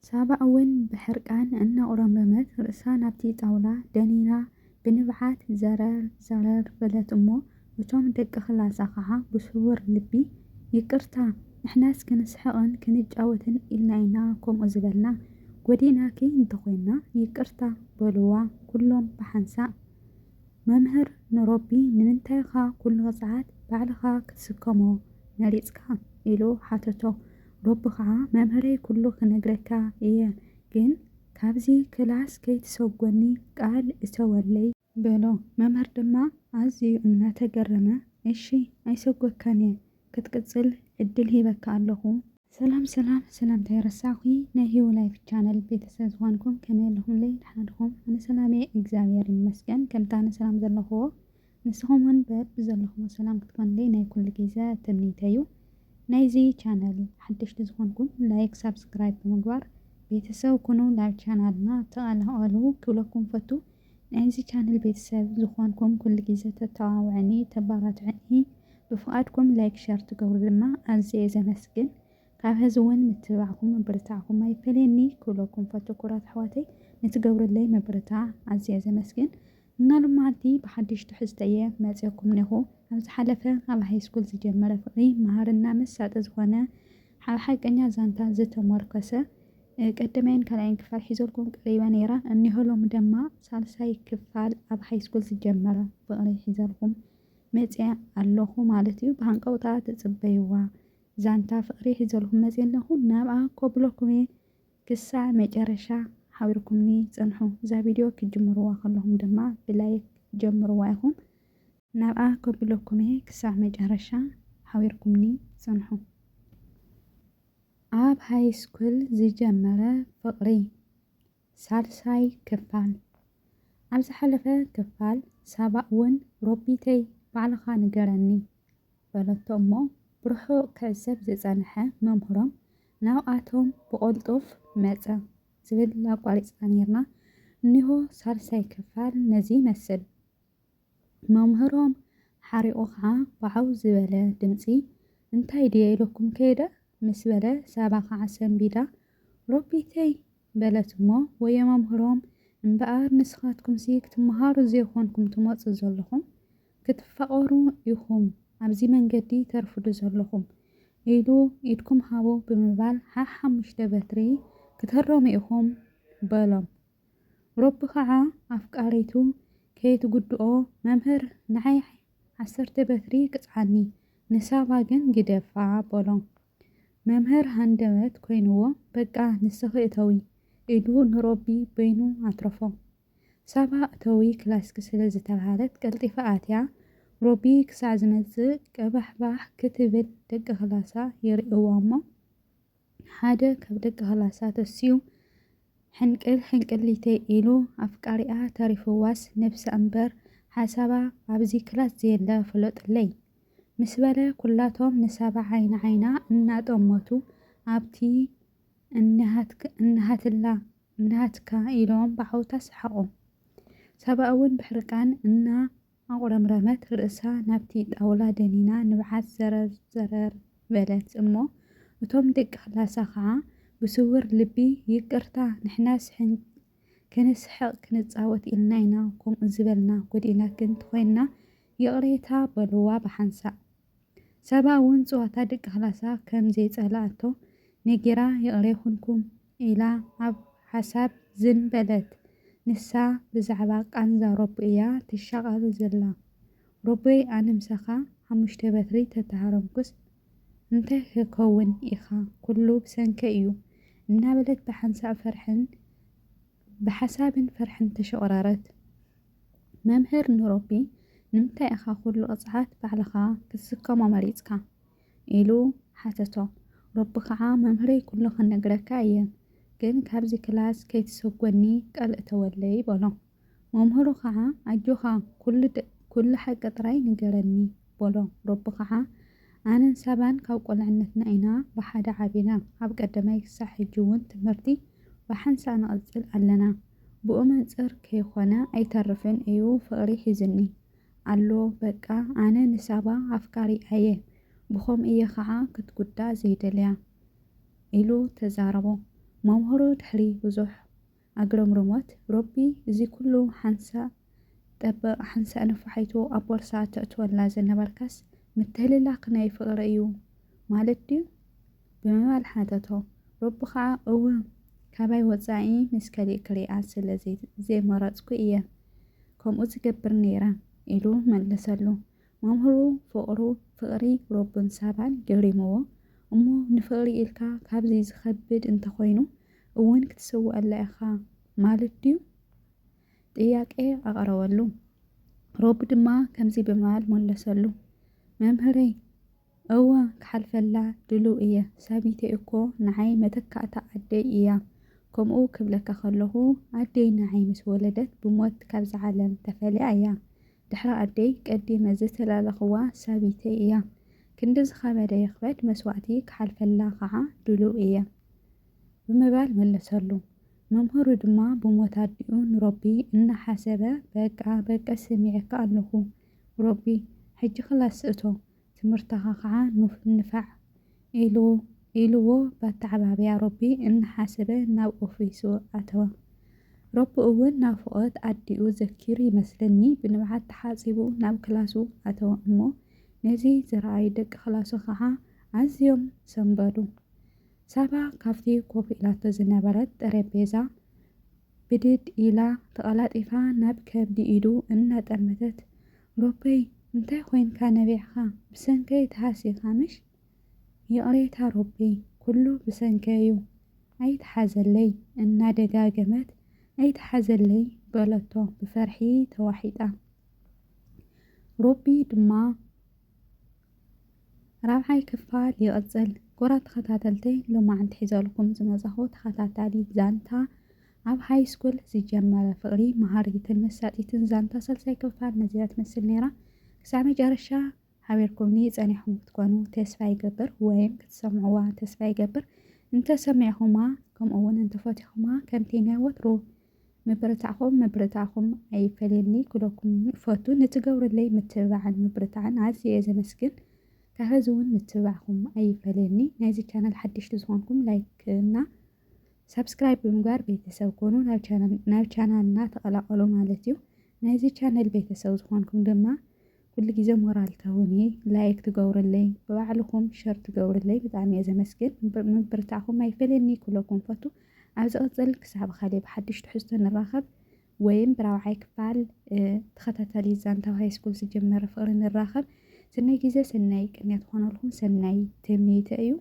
ሳባ እውን ብሕርቃን እናቑረምረመት ርእሳ ናብቲ ጣውላ ደኒና ብንብዓት ዘረር ዘረር በለት እሞ፣ እቶም ደቂ ክላሳ ኸዓ ብስውር ልቢ፣ "ይቅርታ፣ ንሕናስ ክንስሕቕን ክንጫወትን ኢልና ኢና ከምኡ ዝበልና፣ ጎዲእናኪ እንተኾይና ይቅርታ" በልዋ ኩሎም ብሓንሳእ። መምህር ንሮቢ "ንምንታይ ኢኻ ኩሉ ቅጽዓት ባዕልኻ ክትስከሞ መሪጽካ?" ኢሉ ሓተቶ። ሮቢ ኸዓ "መምህረይ ኩሉ ክነግረካ እየ፣ ግን ካብዚ ክላስ ከይትሰጎኒ ቃል እተወለይ" በሎ። መምህር ድማ ኣዝዩ እናተገረመ "እሺ፣ ኣይሰጎግካን እየ፣ ክትቅጽል ዕድል ሂበካ ኣለኹ" ሰላም ሰላም፣ ሰላምታ ይረሳዕኩ ናይ ሂው ላይፍ ቻነል ቤተሰብ ዝኾንኩም ከመይ ኣለኹምለይ? ደሓና ድኹም? ኣነ ሰላም እየ እግዚኣብሔር ይመስገን። ከምታ ኣነ ሰላም ዘለኹዎ ንስኹም እውን በብ ዘለኹሞ ሰላም ክትኮንለይ ናይ ኩሉ ግዜ ትምኒተይ እዩ። ናይዚ ቻነል ሓደሽቲ ዝኾንኩም ላይክ፣ ሳብስክራይብ ብምግባር ቤተሰብ ኩኑ። ናብ ቻናልና ተቐላቐሉ ክብለኩም ፈቱ። ናይዚ ቻነል ቤተሰብ ዝኾንኩም ኩሉ ግዜ ተተባብዑኒ፣ ተባራትዑኒ፣ ብፍቓድኩም ላይክ ሸር ትገብሩ ድማ ኣዝየ ዘመስግን። ካብ ሕዚ እውን ምትብባዕኩም ምብርታዕኩም ኣይፈለየኒ ክብለኩም ፈቱ ክቡራት ኣሕዋተይ። ንትገብሩለይ ምብርታዕ ኣዝየ ዘመስግን። እና ሎማዓንቲ ብሓድሽ ትሕዝቶ እየ መፅየኩም እኒኹ። ኣብ ዝሓለፈ ኣብ ሃይስኩል ዝጀመረ ፍቕሪ መሃርና መሳጢ ዝኾነ ኣብ ሓቀኛ ዛንታ ዝተሞርከሰ ቀደማይን ካልኣይን ክፋል ሒዘልኩም ቀሪበ ነይረ። እኒሆ ሎሚ ድማ ሳልሳይ ክፋል ኣብ ሃይስኩል ዝጀመረ ፍቕሪ ሒዘልኩም መፅየ ኣለኹ ማለት እዩ። ብሃንቀውታ ትፅበይዋ ዛንታ ፍቕሪ ሒዘልኩም መፅየ ኣለኹ። ናብኣ ከብለኩም እየ። ክሳዕ መጨረሻ ሓቢርኩምኒ ፅንሑ። እዛ ቪድዮ ክትጅምርዋ ከለኹም ድማ ብላይክ ጀምርዋ ኢኹም። ናብኣ ከብለኩም እየ። ክሳዕ መጨረሻ ሓቢርኩምኒ ፅንሑ። ኣብ ሃይስኩል ዝጀመረ ፍቕሪ፣ ሳልሳይ ክፋል። ኣብ ዝሓለፈ ክፋል ሳባ እውን "ሮቢተይ ባዕልኻ ንገረኒ" በለቶ እሞ፣ ብርሑቕ ክዕዘብ ዝጸንሐ መምህሮም ናብኣቶም ብቕልጡፍ መጸ ዝብል ኣቋሪጽና ኔርና። እኒሆ ሳልሳይ ክፋል ነዚ ይመስል። መምህሮም ሓሪቑ ኸዓ ብዓው ዝበለ ድምጺ "እንታይ ድየ ኢለኩም ከይደ?" ምስ በለ፣ ሳባ ኸዓ ሰንቢዳ "ሮቢተይ" በለት እሞ፣ ወዮ መምህሮም "እምበኣር ንስኻትኩምሲ ክትመሃሩ ዘይኮንኩም ትመጹ ዘለኹም፣ ክትፋቐሩ ኢኹም ኣብዚ መንገዲ ተርፍዱ ዘለኹም" ኢሉ "ኢድኩም ሃቡ" ብምባል ሓሓሙሽተ በትሪ ክትህረሙ ኢኹም በሎም። ሮቢ ኸዓ ኣፍቃሪቱ ከይትጉድኦ "መምህር ንዓይ ዓሰርተ በትሪ ቅጽዓኒ፣ ንሳባ ግን ግደፋ" በሎ። መምህር ሃንደበት ኮይንዎ "በቃ ንስኺ እተዊ" ኢሉ ንሮቢ በይኑ ኣትረፎ። ሳባ እተዊ ክላስኪ ስለ ዝተባህለት ቀልጢፋ ኣትያ ሮቢ ክሳዕ ዝመጽእ ቀባሕባሕ ክትብል ደቂ ክላሳ ይርእዋ እሞ ሓደ ካብ ደቂ ክላሳ ተሲኡ "ሕንቅል ሕንቅሊተይ" ኢሉ ኣፍቃሪኣ ተሪፍዋስ ነብሳ እምበር ሓሳባ ኣብዚ ክላስ ዘየለ ፍለጡለይ ምስ በለ ኩላቶም ንሳባ ዓይኒ ዓይና እናጠመቱ ኣብቲ "እንሃትክ-፣ እንሃትላ፣ እንሃትካ" ኢሎም ብዓውታ ሰሓቑ። ሳባ እውን ብሕርቃን እና ኣቑረምረመት ርእሳ ናብቲ ጣውላ ደኒና ንብዓት ዘረር ዘረር በለት እሞ እቶም ደቂ ክላሳ ኸዓ ብስውር ልቢ "ይቅርታ ንሕናስ ሕን-፣ ክንስሕቕ ክንጻወት ኢልና ኢና ከምኡ ዝበልና ጎዲእናኪ እንተኾይንና ይቕሬታ" በልዋ ብሓንሳእ። ሳባ እውን ጸዋታ ደቂ ክላሳ ከም ዘይጸልኣቶ ነጊራ "ይቕሬ ይኹንኩም" ኢላ ኣብ ሓሳብ ዝን በለት። ንሳ ብዛዕባ ቃንዛ ሮቢ እያ ትሻቐል ዘላ። "ሮቦይ ኣነ ምሳኻ ሓሙሽተ በትሪ ተተሃረምኩስ እንታይ ክከውን ኢኻ? ኩሉ ብሰንከይ እዩ" እናበለት ብሓንሳእ ፍርሕን ብሓሳብን ፍርሕን ተሸቑረረት። መምህር ንሮቢ "ንምንታይ ኢኻ ኩሉ ቅጽዓት ባዕልኻ ክትስከሞ መሪጽካ?" ኢሉ ሓተቶ። ሮቢ ኸዓ "መምህረይ ኩሉ ክነግረካ እየ፣ ግን ካብዚ ክላስ ከይትሰጎኒ ቃል እተወለይ" በሎ። መምህሩ ኸዓ "ኣጆኻ፣ ኩሉ ደ-፣ ኩሉ ሓቂ ጥራይ ንገረኒ" በሎ። ሮቢ ኸዓ "ኣነን ሳባን ካብ ቁልዕነትና ኢና ብሓደ ዓቢና፣ ኣብ ቀዳማይ ክሳዕ ሕጂ እውን ትምህርቲ ብሓንሳእ ንቕጽል ኣለና። ብኡ መንጽር ከይኮነ ኣይተርፍን እዩ ፍቕሪ ሒዙኒ ኣሎ። በቃ ኣነ ንሳባ ኣፍቃሪ ኣየ፣ ብኸምኡ እየ ኸዓ ክትጉዳእ ዘይደልያ" ኢሉ ተዛረቦ። መምህሩ ድሕሪ ብዙሕ ኣግረምርሞት፣ ሮቢ፣ እዚ ኩሉ ሓንሳእ ጠበቕ ሓንሳእ ነፋሒቶ ኣብ ቦርሳ ተእትወላ ዝነበርካስ ምትህልላኽ ናይ ፍቕሪ እዩ ማለት ድዩ? ብምባል ሓተቶ። ሮቢ ኸዓ፣ እወ፣ ካባይ ወጻኢ ምስ ከሊእ ክሪኣ ስለ ዘይ-፣ ዘይመረጽኩ እየ ከምኡ ዝገብር ነይረ፣ ኢሉ መለሰሉ። መምህሩ ፍቕሩ፣ ፍቕሪ ሮብን ሳባን ገሪምዎ፣ እሞ ንፍቕሪ ኢልካ ካብዚ ዝኸብድ እንተኾይኑ እውን ክትስውኣላ ኢኻ ማለት ድዩ? ጥያቄ ኣቕረበሉ። ሮቢ ድማ ከምዚ ብምባል መለሰሉ፣ መምህረይ፣ እወ፣ ክሓልፈላ ድሉው እየ። ሳቢተይ እኮ ንዓይ መተካእታ ኣደይ እያ። ከምኡ ክብለካ ከለኹ፣ ኣደይ ንዓይ ምስ ወለደት ብሞት ካብዛ ዓለም ተፈልያ እያ። ድሕሪ ኣደይ ቀዲመ ዝተላለኽዋ ሳቢተይ እያ። ክንዲ ዝኸበደ ይኽበድ መስዋእቲ ክሓልፈላ ኸዓ ድሉው እየ። ብምባል መለሰሉ። መምህሩ ድማ ብሞት ኣዲኡ ንሮቢ እናሓሰበ፣ በቃ፣ በቃ፣ ሰሚዐካ ኣለኹ ሮቢ፣ ሕጂ ክላስ እቶ፣ ትምህርትኻ ኸዓ ንፍ-፣ ንፋዕ ኢሉ-፣ ኢልዎ፣ በተዓባብያ ሮቢ እናሓሰበ ናብ ኦፊሱ ኣተወ። ሮቢ እውን ናፍቖት ኣዲኡ ዘኪሩ ይመስለኒ ብንብዓት ተሓጺቡ ናብ ክላሱ ኣተወ እሞ ነዚ ዝረኣዩ ደቂ ክላሱ ኸዓ ኣዝዮም ሰንበዱ። ሳባ ካብቲ ኮፍ ኢላቶ ዝነበረት ጠረጴዛ ብድድ ኢላ ተቐላጢፋ ናብ ከብዲ ኢዱ እናጠመተት፣ ሮበይ፣ እንታይ ኮይንካ ነቢዕኻ? ብሰንከይ ተሃሲኻ ምሽ? ይቕሬታ ሮበይ፣ ኩሉ ብሰንከይ እዩ። ኣይትሓዘለይ፣ እናደጋገመት ኣይትሓዘለይ በለቶ ብፍርሒ ተዋሒጣ። ሮቢ ድማ ራብዓይ ክፋል ይቕጽል። ክቡራት ተኸታተልተይ፣ ሎማዕንቲ ሒዘልኩም ዝመጻኹ ተኸታታሊ ዛንታ ኣብ ሃይ ስኩል ዝጀመረ ፍቕሪ መሃሪትን መሳጢትን ዛንታ ሳልሳይ ክፋል ነዚኣ ትመስል ነይራ። ክሳብ መጨረሻ ሓቢርኩምኒ ጸኒሕኩም ክትኮኑ ተስፋ ይገብር፣ ወይም ክትሰምዕዋ ተስፋ ይገብር። እንተሰሚዕኹማ፣ ከምኡ እውን እንተፈቲኹማ፣ ከምቲ ናይ ወትሩ ምብርታዕኹም፣ ምብርታዕኹም ኣይፈለየኒ ክብለኩም እፈቱ። ንትገብሩለይ ምትብባዕን ምብርታዕን ኣዝየ እየ ዘመስግን። ካብ ሕዚ እውን ምትብባዕኹም ኣይፈለየኒ። ናይዚ ቻነል ሓደሽቲ ዝኾንኩም ላይክ እና ሳብስክራይብ ብምግባር ቤተሰብ ኮኑ፣ ናብ ቻነል-፣ ናብ ቻናልና ተቐላቐሉ ማለት እዩ። ናይዚ ቻነል ቤተሰብ ዝኾንኩም ድማ ኩሉ ግዜ ሞራል ትህቡኒ፣ ላይክ ትገብሩለይ፣ ብባዕልኹም ሸር ትገብሩለይ ብጣዕሚ እየ ዘመስግን። ምብር-፣ ምብርታዕኹም ኣይፈለየኒ ክብለኩም ፈቱ። ኣብ ዝቕጽል ክሳብ ካልእ ብሓድሽ ትሕዝቶ ንራኸብ ወይም ብራብዓይ ክፋል፣ እ፣ ተኸታታሊ ዛንታ ሃይ ስኩል ዝጀመረ ፍቕሪ ንራኸብ። ሰናይ ግዜ፣ ሰናይ ቅንያት ዝኾነልኩም፣ ሰናይ ትምኒተ እዩ።